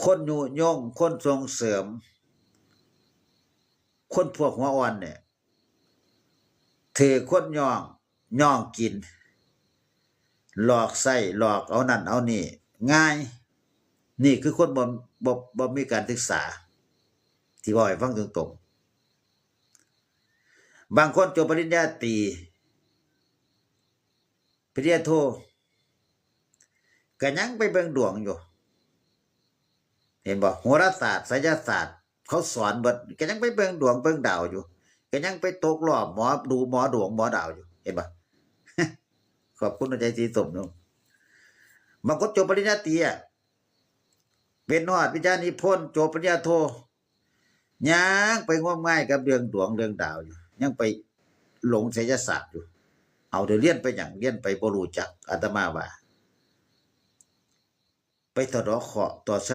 ຄົນຍຸຍົງ ຄົນສົ່ງເສີມ ຄົນພວກຫົວອ່ອນນີ້ ຖືກຄົນຍ້ອງ ຍ້ອງກິນ ຫຼອກໃຊ້ ຫຼອກເອົານັ້ນເອົານີ້ງ່າຍ. ນີ້ຄືຄົນບໍ່ ບໍ່ ບໍ່ມີການສຶກສາ ທີ່ເວົ້າໃຫ້ຟັງຕົງໆ. ບາງຄົນຈົບປະລິນຍາຕີ ປະລິນຍາໂທ ກໍຍັງໄປເບິ່ງດວງຢູ່ ເຫັນບໍ່? ໂຫລະສາດ ໄສຍະສາດ ເຂົາສອນເບິດ ກໍຍັງໄປເບິ່ງດວງເບິ່ງດາວຢູ່ ກໍຍັງໄປຕົກຫຼອບໝໍດູ ໝໍດວງ ໝໍດາວຢູ່ ເຫັນບໍ່? ຂອບຄຸນຫົວໃຈສີສົ້ມເນາະ. ບາງຄົນຈົບປະລິນຍາຕີອະ ເປັນຮອດວິຊານິພົນ ຈົບປະລິນຍາໂທ ຍັງໄປງົມງາຍກັບເລື່ອງດວງເລື່ອງດາວຢູ່ ຍັງໄປຫຼົງໄສຍະສາດຢູ່. ເອົາ ດຽວລຽນໄປຫຍັງ? ລຽນໄປບໍ່ຮູ້ຈັກ ອາດຕະມາວ່າ ໄປສະເດາະເຄາະຕໍ່ຊ